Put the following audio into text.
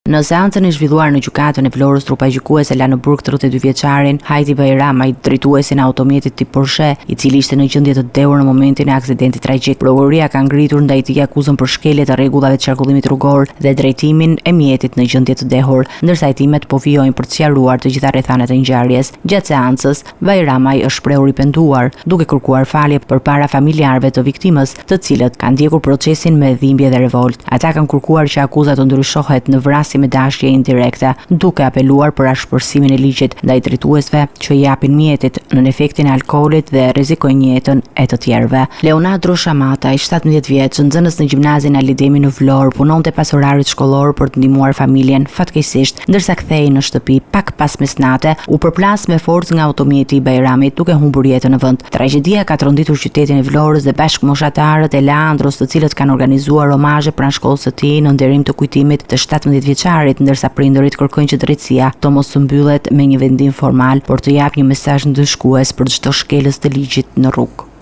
Në seancën e zhvilluar në Gjykatën e Vlorës trupa gjykuese la në burg 32 vjeçarin Hajdi Bajramaj, drejtuesin e automjetit tip Porsche, i cili ishte në gjendje të dehur në momentin e aksidentit tragjik. Prokuroria ka ngritur ndaj tij akuzën për shkelje të rregullave të qarkullimit rrugor dhe drejtimin e mjetit në gjendje të dehur, ndërsa hetimet po vijojnë për të sqaruar të gjitha rrethanat e ngjarjes. Gjatë seancës, Bajramaj është shprehur i penduar, duke kërkuar falje përpara familjarëve të viktimës, të cilët kanë ndjekur procesin me dhimbje dhe revoltë. Ata kanë kërkuar që akuza të ndryshohet në vrasje me dashje indirekte, duke apeluar për ashpërsimin e ligjit ndaj drejtuesve që i japin mjetit nën efektin e alkoolit dhe rrezikojnë jetën e të tjerëve. Leonardo Shamataj, 17 vjeç, nxënës në gjimnazin Ali Demi në Vlorë, punonte pas orarit shkollor për të ndihmuar familjen. Fatkeqësisht, ndërsa kthehej në shtëpi pak pas mesnate, u përplas me forcë nga automjeti i Bajramit, duke humbur jetën në vend. Tragjedia ka tronditur qytetin e Vlorës dhe bashkëmoshatarët e Leandros, të cilët kanë organizuar homazhe pranë shkollës së tij në nderim të kujtimit të 17 vjeçarit, ndërsa prindërit kërkojnë që drejtësia të mos mbyllet me një vendim formal, por të japë një mesazh ndëshkues për çdo shkelës të ligjit në rrugë.